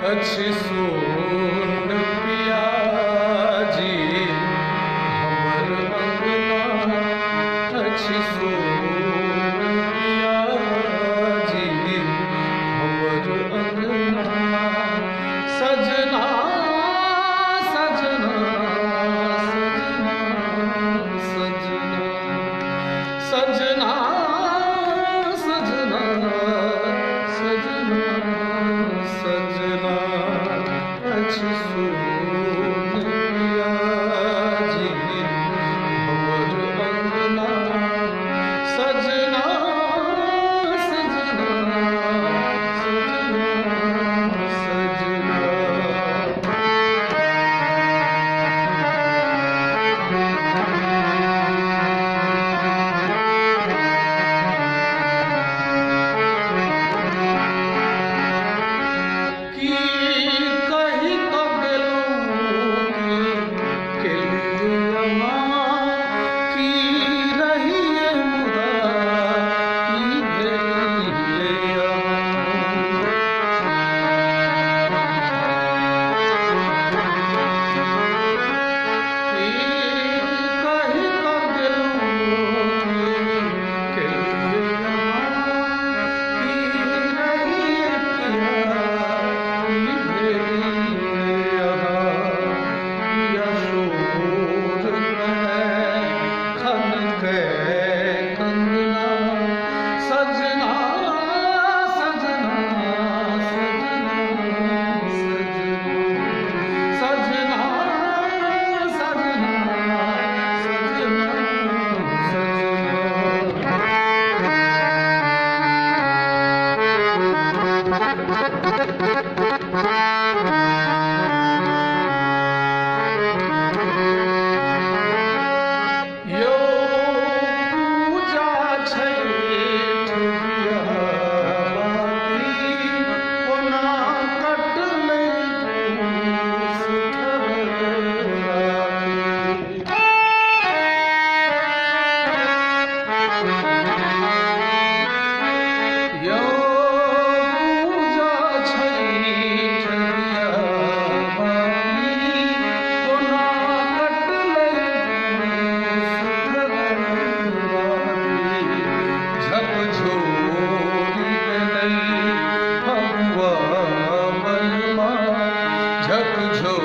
अछि सुन पिया जी हमर अंगना, अछि सुन पिया जी हमर अंगना। सजना सजना सजना सजना सजना सजना सजना सजना, अछि सुन पिया जी हमर अंगना। सजना सजना सजना सजना। की कहि कऽ गेलहुँ केलियै अहाँ, की रहियै मुदा की भेलियै अहाँ। की कहि कऽ गेलहुँ केलियै अहाँ, की रहियै पिया की भेलियै अहाँ। पिया शोर करै खनकै कंगना, सजना सजना सजना सजना सजना सजना सजना सजना। यौ पूजा छठि बियाह कोना कटलै पूस ठहराती। यौ पूजा छठि बियाह कोना कटलै पूस ठहराती। झकझोरि गेलै फगुआ बलमा, झकझोरि